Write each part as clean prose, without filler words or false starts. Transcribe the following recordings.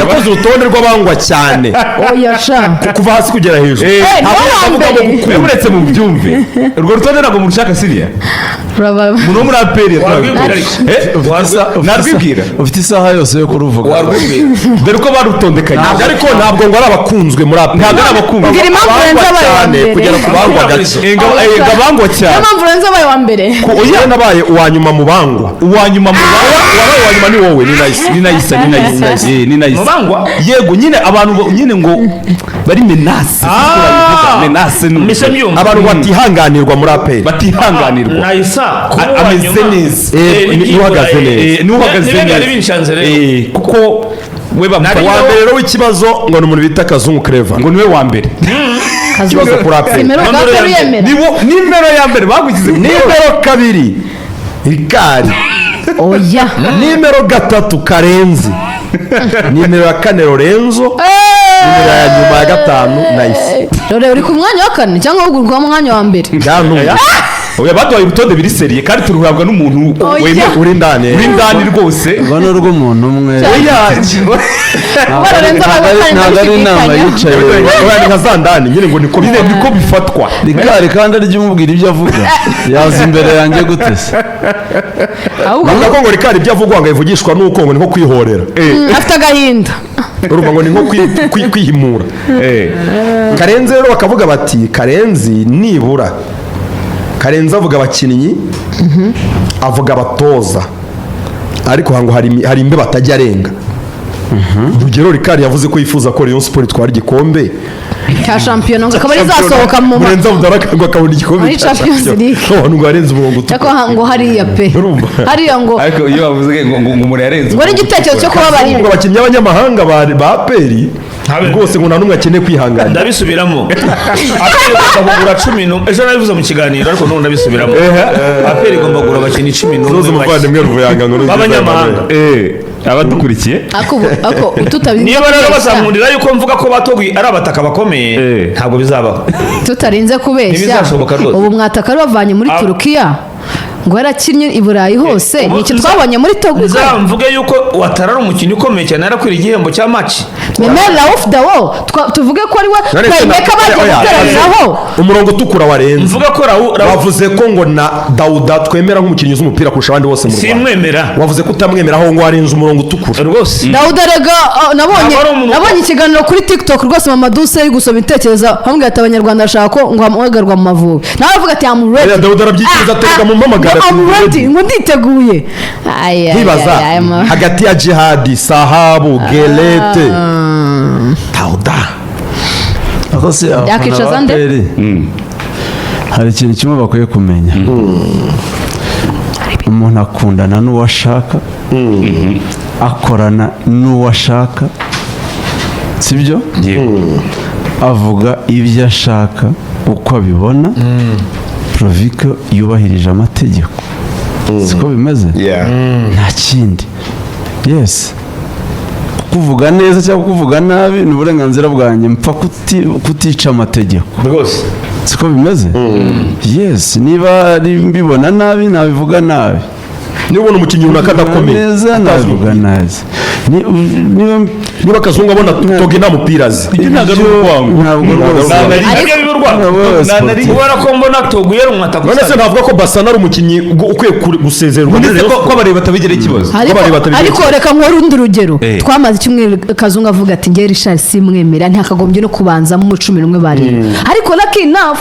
Yakoze urutonde rw'abangwa cyane Oya sha. kuva hasi kugera hejuru. Niwe wa Ntabwo mbere. gukunda. Uretse mu byumve, urwo rutonde ntabwo murushaka siriya. Umuntu wo muri APR. Warwibwira ariko. Narwibwira. Ufite isaha yose yo kuruvuga. Warwibwira. Dore ko barutondekanye. Ntabwo, ariko ntabwo ngo ari abakunzwe muri APR. Ntabwo ari abakunzwe. Mbwira impamvu Abangwa Lorenzo abaye uwa cyane mbere. kugera ku bangwa gake. Ngo abangwa Niyo cyane. mpamvu Lorenzo abaye uwa mbere. Oya, nabaye uwa nyuma mu bangwa. Uwa nyuma mu bangwa. Wabaye uwa nyuma ni wowe, ni Nice. Ni Nayisa, ni Nayisa. Ni Nayisa. Mu bangwa? Yego nyine, abantu nyine ngo bari menace. Menace ni Mise mbyumva. Abantu batihanganirwa muri APR. Batihanganirwa. Nayisa kuba uwa Ameze nyuma. neza. Niwe uhagaze neza. Niwe uhagaze Niwe byari neza. binshanze rero. Kuko we bamufata Uwa mbere rero w'ikibazo ngo ni umuntu bita Kazungu Clever. Ngo niwe wa mbere. Ikibazo kuri APR. Simero Nomero bwa ya mbere. yemera. Niwo nimero ya mbere bagushyize. Nimero 2, Rikari. Oya. Nimero 3, Karenzi. Nimero ya 4, Lorenzo. Nimero ya nyuma ya 5, Nayisi. Rore, uri ku mwanya wa kane cyangwa ahubwo uri ku mwanya wa mbere? Byantumye. Oya, baduhaye urutonde biri sérieux kandi turuhabwa n'umuntu Oya. wemewe. Uri ndani. Uri ndani rwose. Urwo ni urw'umuntu umwe. Oya. Ntabwo Kuba Lorenzo abaye uwa kane ntabwo ari inama ndabishidikanya. yicaye. Oya, ni nka za ndani nyine, ngo niko Nyine niko bifatwa. Rikari kandi arya umubwira ibyo avuga, yaza imbere yanjye gute se? Ahubwo Bavuga ko ngo Rikari ibyo avugwa ngo ivugishwa nuko ngo ni nko kwihorera. Afite agahinda. Urumva ngo ni nko kwihimura. Karenzi rero, bakavuga bati Karenzi nibura, Karenzi avuga abakinnyi, avuga abatoza, ariko ngo hari imbe batajya arenga. Rugero, Rikari yavuze ko yifuza ko Rayon Sport itwara igikombe cya shampiyona, ngo akaba rizasohoka mu Murenzi Abdallah ngo akabona igikombe muri cya Champions shampiyona. League. Abantu ngo yarenze umurongo utukura. Ariko ngo hariya pe, Urumva? hariya ngo Ariko iyo bavuze ngo umuntu yarenze ngo ari igitekerezo cyo kubabarira. Ngo abakinnyi b'abanyamahanga ba APR rwose ngo nta n'umwe akeneye kwihangana. Ndabisubiramo, APR igomba kugura 11. Ejo nabivuze mu kiganiro, ariko n'ubu ndabisubiramo, APR igomba kugura abakinnyi 11 Zoze bashya. umuvandimwe Ruvuyanga ngo B'abanyamahanga. Abadukurikiye. Ako ubu ako tutabizi Niba rero bazankundira yuko mvuga ko batoguye ari abataka bakomeye, ntabwo bizabaho. Tutarinze kubeshya. Ntibizashoboka rwose. Ubu mwataka ari bavanye muri Turukiya, ngo yarakinnye i Burayi hose, Ubu ni icyo twabonye muri Togo. Nzamvuge yuko Watara ari umukinnyi ukomeye cyane, yarakwiriye igihembo cya match. Memel Raouf Dawo, tuvuge ko ari we None se playmaker bagiye oya, guteraniraho. Umurongo utukura warenze. Mvuga ko Rawu Wavuze ko ngo na Dawuda twemera nk'umukinnyi uzi umupira kurusha abandi bose mu Rwanda. Simwemera. Wavuze ko utamwemera, aho ngo warenze umurongo utukura. Rwose. Dawuda rega, nabonye Ntabwo ari umuntu- nabonye ikiganiro kuri TikTok rwose, Mamadou Sy ari gusoma ibitekerezo, amubwira ati abanyarwanda bashaka ko ngo hamagarwa mu Mavubi, nawe avuga ati "I'm ready." Oya, Dawuda arabyikiriza, atereka mu mpamagara Ngo ati, "I'm ready", ngo nditeguye. Ay, ay, Nkibaza ay, ay, hagati ya Jihadi, Sahabu, Gelete, Dawuda. Ako se abafana Yakicaza ba nde? APR, hari ikintu kimwe bakwiye kumenya: umuntu akundana n'uwo ashaka, akorana n'uwo ashaka, sibyo? Avuga ibyo ashaka uko abibona, pourvu que yubahirije amategeko, siko bimeze? Nta kindi. Yes, kuvuga neza cyangwa kuvuga nabi ni uburenganzira bwanjye, mpfa kutica amategeko. Rwose. Siko bimeze? Yes, niba ari mbibona nabi, nabivuga nabi. Niba ubona umukinnyi runaka adakomeye Neza, atazi nabivuga umupira. neza. Niba Niba Kazungu abona Toge nta mupira azi. Ibyo ntabwo ari urwango. Ntabwo rwose. Ntabwo ari- Nabyo biba urwango. Ntabwo Nta na sportif. rimwe. Kubera ko mbona Toguye ari umwataka None se usanzwe. navuga ko Basana ari umukinnyi ukwiye gusezererwa muri Ndetse Rayon ko abareba batabigira ikibazo. Ariko, Ko bareba batabigira ariko ikibazo. reka nkore urundi rugero. Twamaze icyumweru Kazungu avuga ati ngeri Richard simwemera, ntakagombye no kubanzamo mu 11 bareba, ariko lucky enough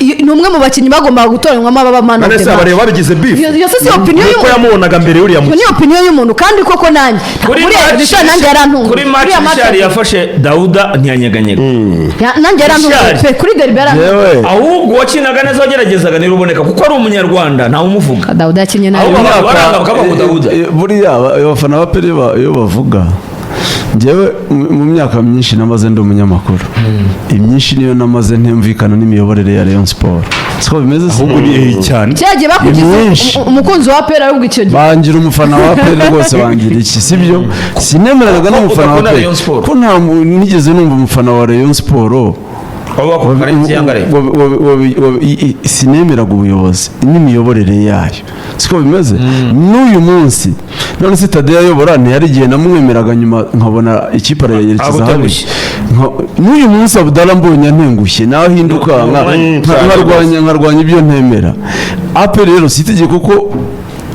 ni umwe mu bakinnyi bagombaga gutoranywamo ababa man of None the se match. abareba babigize beef? Iyo si opinion Nuko y'umuntu. yamubonaga mbere y'uriya Iyo ni mukinnyi. opinion y'umuntu, kandi koko nanjye Kuri buriya Richard nanjye yarantunguye. Kuri match Uriya match Richard yafashe Dawuda ntiyanyeganyega. Nanjye yarantunguye Richard. pe, kuri derby yarantunguye. Yewe. Ahubwo uwakinaga neza, wageragezaga, ntiruboneka kuko ari umunyarwanda, ntawe umuvuga. Dawuda yakinnye nabi. Ahubwo abantu baranga bakavuga ngo Dawuda. Buriya abafana ba APR iyo bavuga, njyewe mu myaka myinshi namaze ndi umunyamakuru, imyinshi niyo namaze ntumvikana n'imiyoborere ya Rayon Sport, siko bimeze se? Ahubwo ni cyane. Cyagiye bakugize Myinshi. umukunzi wa APR ahubwo icyo gihe. Bangira umufana wa APR rwose, bangira iki, sibyo? Sinemeraga n'umufana wa Udakunda APR. Rayon Sport. Ko nta nigeze numva umufana wa Rayon Sport. Bavuga ko Karenzi yanga Rayon. Sinemeraga ubuyobozi n'imiyoborere yayo, siko bimeze? N'uyu munsi None se Tadeyo ayobora, ntiyari igihe namwemeraga, nyuma nkabona ikipe arayerekeza habi. Agutengushye. N'uyu munsi Abdallah mbonye antengushye, nawe ahinduka nkarwanya ibyo ntemera. APR rero si itegeko ko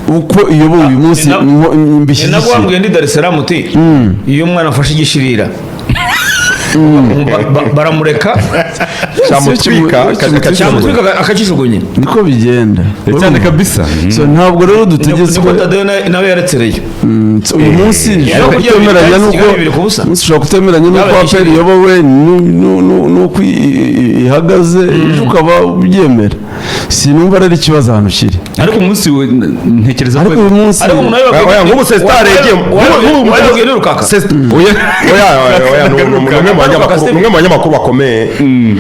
uko iyobowe uyu munsi Ni nabwo mbishyigikiye. wambwiye ndi Dar es Salaam uti iyo umwana afashe igishirira baramureka Cyamutwika. Cyamutwika akakijugunya. Niko bigenda. Cyane kabisa. So ntabwo rero dutegetswe. Niko Tadeyo nawe yaretsereye. So uyu munsi ushobora Ariko kutemeranya bibiri n'uko 2-0. umunsi ushobora kutemeranya n'uko Yaba APR iyobowe n'uko ihagaze, ejo ukaba ubyemera. Sinumva rero ikibazo ahantu kiri. Ariko umunsi ntekereza ko Ariko uyu munsi Ariko umuntu Oya, nk'ubu Sestar yagiye wabibabwiye ni Rukaka. Oya, oya, oya, ni umwe mu banyamakuru bakomeye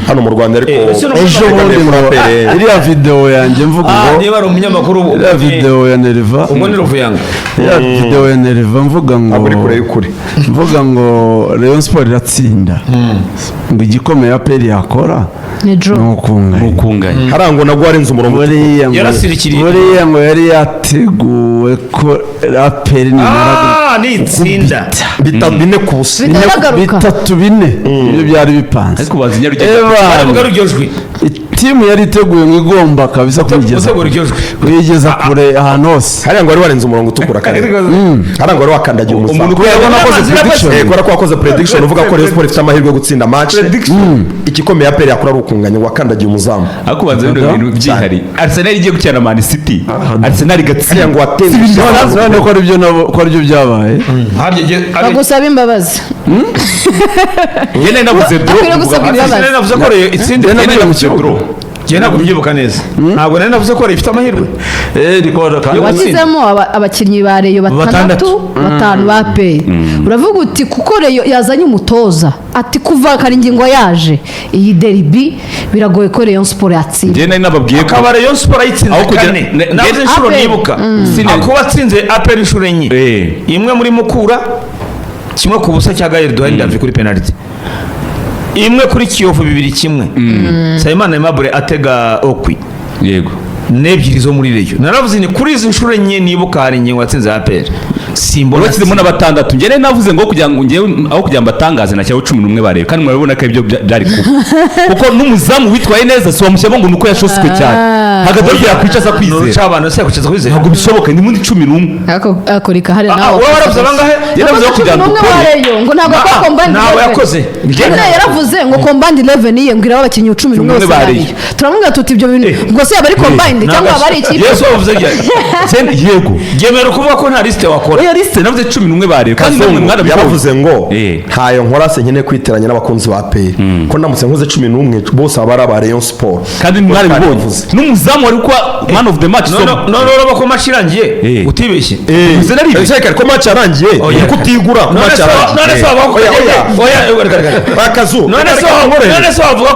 hano mu Rwanda, ariko Ese ni ejo bundi ngo kuri APR. iriya videwo yanjye mvuga ngo Niba ari umunyamakuru iriya videwo ya Nerva, ubwo ni Ruvuyanga. Iriya videwo ya Nerva mvuga ngo Ntabwo uri kure y'ukuri. Mvuga ngo Rayon Sport iratsinda, ngo igikomeye APR yakora Ni draw. ni ukunganya. Ukunganya. Hariya ngo nabwo warenze umurongo. Buriya ngo Yarasirikiriye. Buriya ngo yari yateguwe ko APR nimara Nitsinda 4-0. Bitaragaruka. 3 4 ibyo byari bipanze. Ariko bazi Nyarugenge. Evan, Baravuga iryo jwi. Timu yari iteguye ngo igomba kabisa kuyigeza Gutegura iryo jwi. kuyigeza kure ahantu hose. Hariya ngo wari warenze umurongo utukura kare, hariya ngo wari wakandagiye umuzamu. Umuntu kubera ko nakoze prediction. Kubera ko wakoze prediction uvuga ko Rayon Sport ifite amahirwe yo gutsinda match, igikomeye APR yakora ari ukunganya, wakandagiye umuzamu. Ariko ubanza bino bintu byihariye, Arsenal igiye gukina na Man City, Arsenal Hariya igatsinda. ngo watengushye. None ko aribyo ko aribyo byabaye. Bagusaba imbabazi. Njye nari navuze draw. Akwiriye gusabwa imbabazi. Nari navuze ko Rayon itsinde. Njye navuye mu kibuga. Draw. Njye ntabwo mbyibuka neza, ntabwo nari navuze ko Rayon ifite amahirwe. Niko kandi. Washyizemo abakinnyi ba Rayon batandatu, batanu ba APR. Uravuga uti kuko Rayon yazanye umutoza, ati kuva Karingingo yaje iyi derby biragoye ko Rayon Sport yatsinda. Njye nari nababwiye ko Akaba Rayon Sport ayitsinze Aho kugira- kane, navuze inshuro APR. nibuka akuba atsinze APR inshuro enye. Imwe muri Mukura, 1-0 cya Gael Duhari Davi kuri penalty, imwe kuri Kiyovu 2-1, Nsabimana Aimable atega okwi, n'ebyiri zo muri Rayon. Naravuze ni kuri izi nshuro enye nibuka hari ingingo yatsinze APR, simbona. Bashyizemo na batandatu. Njye nari navuze ngo kugira ngo njyewe aho kugira ngo mbatangaze nashyiraho 11 bareba, kandi murabibona ko ibyo byari kuba, kuko n'umuzamu witwaye neza si wamushyiramo ngo ni uko yashoswe cyane. Hagati yakwicaza Kwizera. Urucabana se yakwicaza Kwizera? Ntabwo bishoboka, ni muri 11. Ariko akoreka hariya nawe. Wowe waravuze bangahe? Yaravuze ko kugira ngo n'umwe ukore. wa Rayon ngo ntabwo akora combined Ntawe 11. yakoze. Nyine yaravuze ngo combined 11 ye ngo iraba abakinnyi 11 bose 11 ba ba Rayon. Rayon. Turamubwira tuti ibyo bintu ubwo se yaba ari combined cyangwa yaba ari ikipe? Yesu wavuze ryari? Yego. Byemera ukuvuga ko nta liste wakora. Oya, liste navuze 11 ba Rayon, kandi namwe Kazungu mwarabibonye. yaravuze ngo ntayo nkora se, nkeneye kwiteranya n'abakunzi ba APR, ko ndamutse nkoze 11 bose baba ari aba Rayon Sport. Kandi mwarabibonye, n'umuzamu wari kuba man of the match. None none urabona ko match irangiye utibeshye. Gusa naribeshye. Reka, ko match yarangiye Oya. kuko utigura ko None match se yarangiye. None se wavuga ko Oya, oya. Oya, reka, reka. Akazu. None se Reka nkorohere. none se wavuga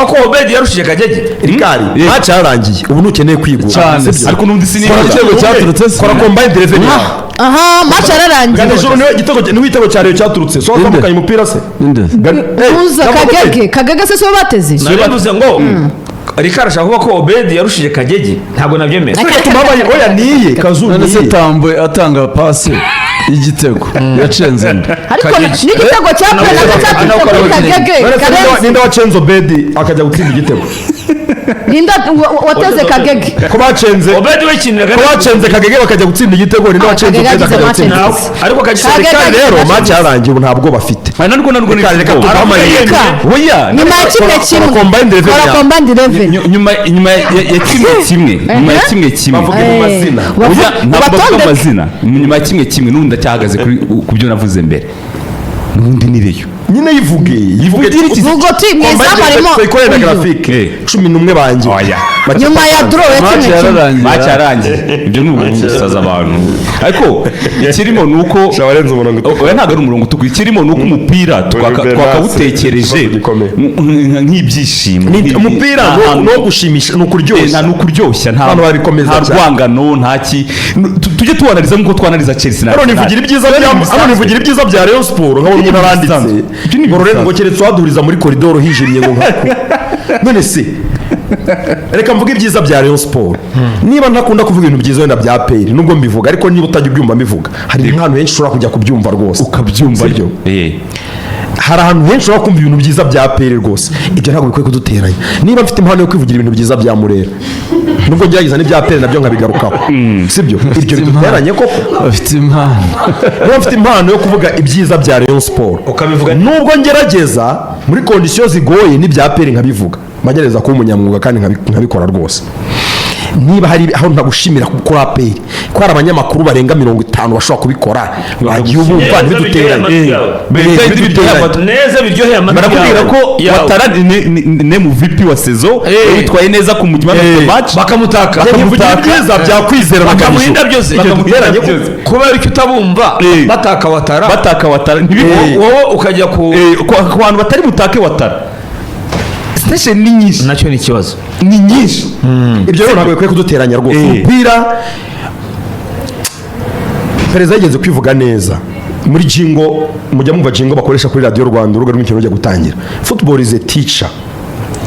ko Obedi yarushije Kagege? Rikari, match yarangiye, ubu ntukeneye kwigura. Cyane. Sibyo? Ariko n'undi Kora sinibeshye. igitego cyaturutse se. Kora combined 11 yawe. Aha match yararangiye. Ganijuru niwe igitego, niwe igitego cya Rayon cyaturutse, so watambukanye umupira se. Ninde? Muza Kagege, Kagege se sibo bateze? Nari ngo Rikari ashaka kuvuga ko Obedi yarushije Kagege, ntabwo nabyemera. Reka tumuhaye, oya, niye Kazu, None se niye. Tambwe atanga pasi y'igitego yacenze nde? Ariko Kagege. n'igitego cya APR nacyo cyaturutse kuri Kagege. None se Karenzi. ninde wacenze Obedi akajya gutsinda igitego? Ninde wateze Kagege? Ko bacenze Obedi wikiniraga ko bacenze Kagege bakajya gutsinda igitego, ninde wacenze Kagege Obedi yagize akajya match gutsinda? nziza. Ariko Kagege Kagege Rikari rero yagize match match yarangiye, ubu ntabwo bafite. Narwo narwo ni Reka reka football. tubahamagare. Reka. Oya. Nyuma ya kimwe Kora kimwe combined 11 kora yawe. combined 11. Nyuma ya 1-1, nyuma ya 1-1. Bavuge mu mazina. Oya, ntabwo bavuga Ubatondeke. amazina. Nyuma ya 1-1 n'ubundi ndacyahagaze kuri ku byo navuze mbere, n'ubundi ni Rayon. Nyine yivuge, yivuge. Ivugire iki? Vuga uti mu izamu harimo Tuyikorere na uyu. graphique. 11 banjye. Oya. Nyuma ya draw ya Match 1-1. yararangiye. Match yarangiye, ibyo ni ugusaza abantu, ariko ikirimo ni uko Shabarenze umurongo utukura. Oya, ntabwo ari umurongo utukura. Ikirimo ni uko umupira Bernard, twakawutekereje ikibazo gikomeye. nk'ibyishimo. Umupira Nta ni uwo gushimisha, ni ukuryoshya. Nta, ni ukuryoshya, nta Abantu babikomeza nta cyane. rwangano, nta ki. Tujye tuwanariza nk'uko twanariza Chelsea na Hano Arsenal. nivugira ibyiza bya hano nivugira ibyiza bya Rayon Sport, nkabona umuntu aranditse Ibyo ni ngo Lorenzo ibisanzwe. ngo keretse waduhuriza muri koridoro hijimye ngo nkaku. None se Reka mvuge ibyiza bya Rayon Sport. Niba ntakunda kuvuga ibintu byiza wenda bya APR, nubwo mbivuga, ariko niba utajya ubyumva mbivuga, hari ahantu henshi ushobora kujya kubyumva rwose. Ukabyumva. Sibyo? Hari ahantu henshi ushobora kumva ibintu byiza bya APR rwose. Ibyo ntabwo bikwiye kuduteranya. Niba mfite impano yo kwivugira ibintu byiza bya Murera, nubwo ngerageza n'ibya APR nabyo nkabigarukaho, sibyo? Ibyo biduteranye koko? Bafite impano. Niba mfite impano yo kuvuga ibyiza bya Rayon Sport, Ukabivuga. nubwo ngerageza muri conditions zigoye n'ibya APR nkabivuga, magereza kuba umunyamwuga kandi nkabikora rwose. Niba hari aho ntagushimira kuri APR, ko hari abanyamakuru barenga 50 bashobora kubikora, wagiye ubumva. Neza. Ntibiduteranye. Biryoheye amatwi yawe. Ntibiduteranye. Neza, biryoheye amatwi Barakubwira yawe. ko Yawe. Watara ni MVP wa saison, witwaye neza ku mukino wa match. Bakamutaka. Nkivugira ibyiza bya Kwizera na Bakamuha Kamijo. indabyo ze. Duteranye ko? Kubera icyo utabumva bataka Watara. Bataka Watara ntibibo. Wowe ukajya ku Ku bantu batari butake Watara, station ni nyinshi. Nacyo ni ikibazo. Ni nyinshi. Ibyo rero ntabwo bikwiye kuduteranya rwose. Umupira, perezida yigeze kwivuga neza muri jingle, mujya mwumva jingle bakoresha kuri Radiyo Rwanda, urubuga rw'imikino rujya gutangira: "Football is a teacher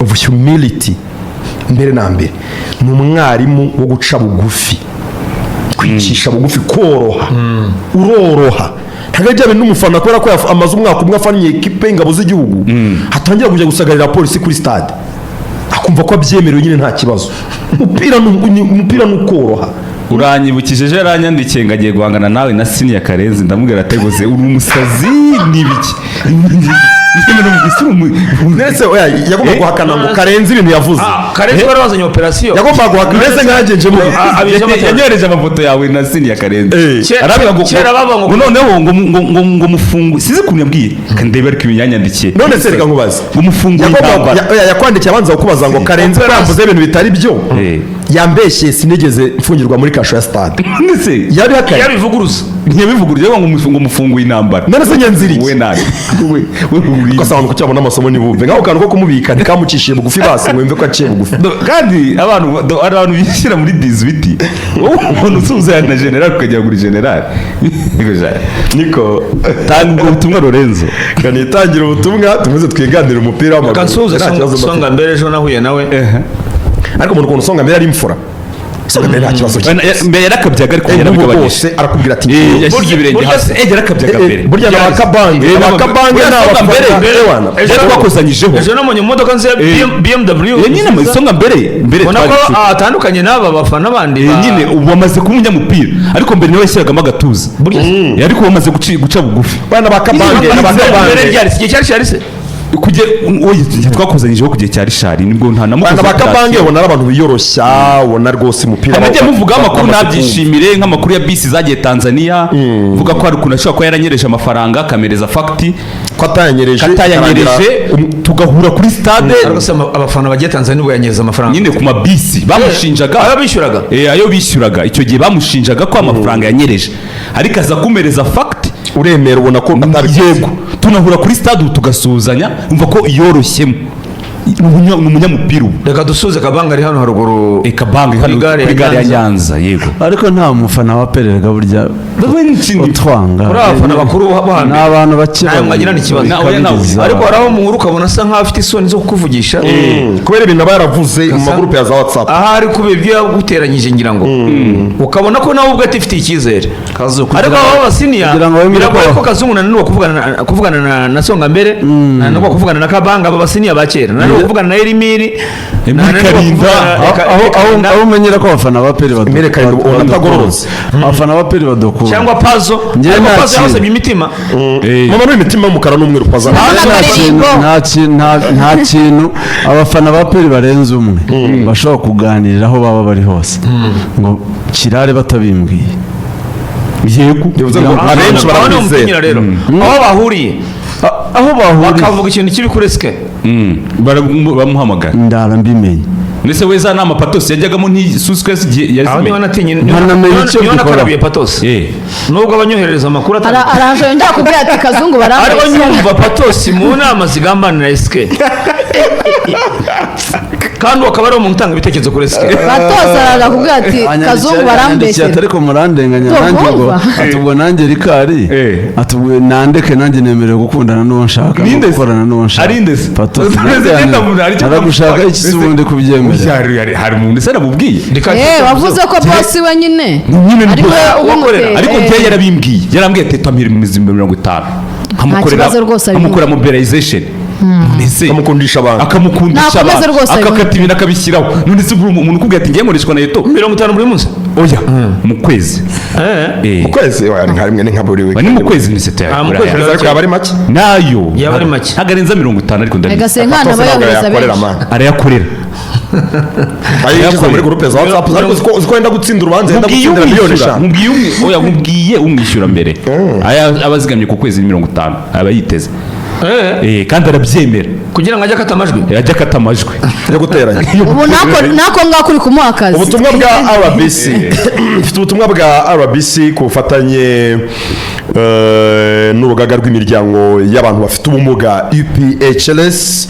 of humility." Mbere na mbere ni umwarimu wo guca bugufi, kwicisha bugufi, koroha, uroroha. Ntabwo ari bya bintu n'umufana kubera ko amaze umwaka umwe afannye ekipe y'ingabo z'igihugu, hatangira kujya gusagarira polisi kuri stade, akumva ko abyemerewe nyine, nta kibazo. Umupira ni ukoroha. Uranyibukije, ejo yaranyandikiye ngo agiye guhangana nawe na Siniya Karenzi. Ndamubwira ateguze uri umusazi ni ibiki? Ndetse oya, yagomba guhakana ngo Karenzi ibintu yavuze. Karenzi wari wazanye operasiyo. Yagomba guhakana ndetse nkanjye nje mu Abijemo cyane. Yanyohereje amafoto yawe na Siniya Karenzi. Arabwira ngo Kera bavuga ngo noneho ngo mufungu, sinzi ukuntu yambwiye, ndebe ariko ibintu yanyandikiye. None se reka nkubaze. Ngo mufunguye Yagomba intambara. oya, yakwandikiye abanza kukubaza ngo Karenzi ko yamvuze ibintu bitari byo, yambeshye, sinigeze mfungirwa muri kasho ya stade. Ndetse Yarabihakanye. Yabivuguruza. Ntiyabivuguruye ngo mufunguye intambara. None se nyanzira iki? Wowe nawe we uri Ko asaba abantu kucyabona amasomo ntibumve nk'ako kantu ko kumubika ntikamucishiye bugufi, basi ngo yumve ko aciye bugufi. Kandi abantu hari abantu bishyira muri 18, wowe umuntu usuhuza na general ukagira ngo uri general. Niko. Tanga ubwo butumwa, Lorenzo. Kanitangire ubutumwa tumaze twiganire umupira w'amaguru. Reka nsuhuze. Nta kibazo mfite. Songa Mbere, ejo nahuye nawe. Ariko umuntu ukuntu Songa Mbere ari imfura, Songa Mbere nta kibazo cye. Mbere yarakabyaga ariko N'ubu yarabigabanyije. rwose arakubwira ati Yashyize ibirenge Burya hasi. Yarakabyaga mbere. Burya ni abakabange, abakabange ni Songa Mbere abafana ewana. Ejo yari twakusanyijeho. Ejo nabonye mu modoka nziza ya BMW. Nyine mu Songa Mbere mbere Ubona ko twari inshuti. atandukanye n'aba bafana bandi Nyine ubu amaze kuba umunyamupira, ariko mbere niwe yashyiragamo agatuza. Ariko ubu amaze guca bugufi. Bana bakabange Mbere abakabange. ryari? Si igihe cyari cyari se? Kujye oye, twakozanyijeho ku gihe cya Rishari, nibwo nta namukoze. Bana bakabange ubona ari abantu biyoroshya, ubona rwose umupira Nagiye muvugaho amakuru bamaze ntabyishimire, nk'amakuru ya bisi zagiye Tanzania, mvuga ko hari ukuntu ashobora kuba yaranyereje amafaranga akamereza fagiti. Ko atayanyereje. Katayanyereje, tugahura kuri stade. Ariko se abafana bagiye Tanzania ubwo yanyereza amafaranga? Nyine ku mabisi bamushinjaga. Ayo bishyuraga. Ayo bishyuraga icyo gihe, bamushinjaga ko amafaranga yanyereje, ariko aza kumereza fagiti. Uremera, ubona ko atabikoze. Yego, tunahura kuri stade ubu tugasuhuzanya, umva ko yoroshyemo. Ni umunyamupira ubu. Reka dusuze Kabanga ari hano haruguru. Kabange hano Kuri gare kuri ya gare ya Nyanza. Nyanza, yego. Ariko nta mufana wa pererega burya utwanga. Kuri abafana bakuru bo Ni hambere abantu bake. Ntawe mwagirana ikibazo. Babikabiriza. Ariko hari aho muhura ukabona asa nkaho afite isoni zo kukuvugisha. Kubera ibintu aba yaravuze mu magurupe ya za WhatsApp. Ahari kubera ibyo yaguteranyije, ngira ngo ukabona ko nawe ubwe atifitiye icyizere. Kazu, kugira Ariko abo b'abasiniya kugira ngo bemere biragoye ko- ko Kazungu nananirwa kuvugana na Songa Mbere, nananirwa kuvugana na Kabanga, aba basiniya ba kera, nananirwa kuvugana na Erimiri, Emile nananirwa Karinda. kuvugana Aho Karinda. aho umenyera ko abafana ba peri Emile Karinda ubona atagororotse. Abafana ba peri badukunda. Cyangwa Pazo. Njyewe Ariko nta Pazo kintu. yabasabye imitima. Mama n'imitima y'umukara n'umweru paza. Urabona Nta akaririmbo. kintu- nta kintu abafana ba peri barenze umwe bashobora kuganirira aho baba bari hose ngo kirare batabimbwiye. Yego. Bivuze ngo Aho abenshi niho barakwizera. mutinyira rero, aho bahuriye Aho bahuriye bakavuga ikintu kibi kuri SK. Bamuhamagara. Ndara mbimenye. Ndetse we za nama Patosi yajyagamo ntisuswe igihe Aho niho yazimenye. natinye. Ntanamenye icyo Niho mbikoraho. nakarabiye Patosi, nubwo abanyoherereza amakuru atandukanye. Araje yongera kubwira ati Kazungu Ariko barambeshya. nyumva Patosi mu nama zigambanira SK. Kandi uwo akaba ari umuntu utanga ibitekerezo kuri SK. Batoza arakubwira ati Anyandikiye, Kazungu ati barambeshyera. ariko murandenganya. Ndumva. Nanjye ngo, ati ubwo nanjye Rikari, ati ubwo nandeke, nanjye nemerewe gukundana n'uwo nshaka no Ninde se? gukorana n'uwo nshaka. Ari nde se? Patos. Ese ngenda hari icyo Naragushaka iki se ubundi kubyemera? Hari umuntu se namubwiye? Eh, wavuze ko boss we nyine Nyine ni ariko boss. ubimuteye. Ariko njyewe yarabimbwiye, yarambwiye ati tamira 50,000 nkamukorera, Nta kibazo rwose abimubwiye. nkamukorera mobilization. None se Akamukundisha abantu. Akamukundisha Nakomeze abantu, rwose akakata abimubwire. ibintu akabishyiraho. None se ubwo umuntu ukubwira ati ngiye nkoreshwa na Eto 50 buri munsi? Oya, mu kwezi. Eh. Mu kwezi? Oya, ni nka rimwe, ni nka buri Ni mu kwezi, ni seta. Ah, mu kwezi. Ariko yaba ari make. Nayo Yaba ari make. Ntabwo arenza 50, ariko ndabizi. Ega Senkana Patos aba ntabwo yohereza yakorera benshi. man. Arayakorera. Ayinjiza muri groupe za WhatsApp, ariko uziko yenda gutsinda urubanza, yenda Nkubwiye gutsindira miliyoni umwishyura 5. Nkubwiye umwe, oya, nkubwiye umwishyura mbere. Aya aba azigamye ku kwezi ni 50 aba yiteze. Eh. Eh, kandi arabyemera. Kugira ngo ajye akata amajwi. Ajya akata amajwi. Yo guteranya. Ubu nako ngako uri kumuha akazi. Ubutumwa bwa RBC, mfite ubutumwa bwa RBC ku bufatanye n'urugaga rw'imiryango y'abantu bafite ubumuga UPHLS.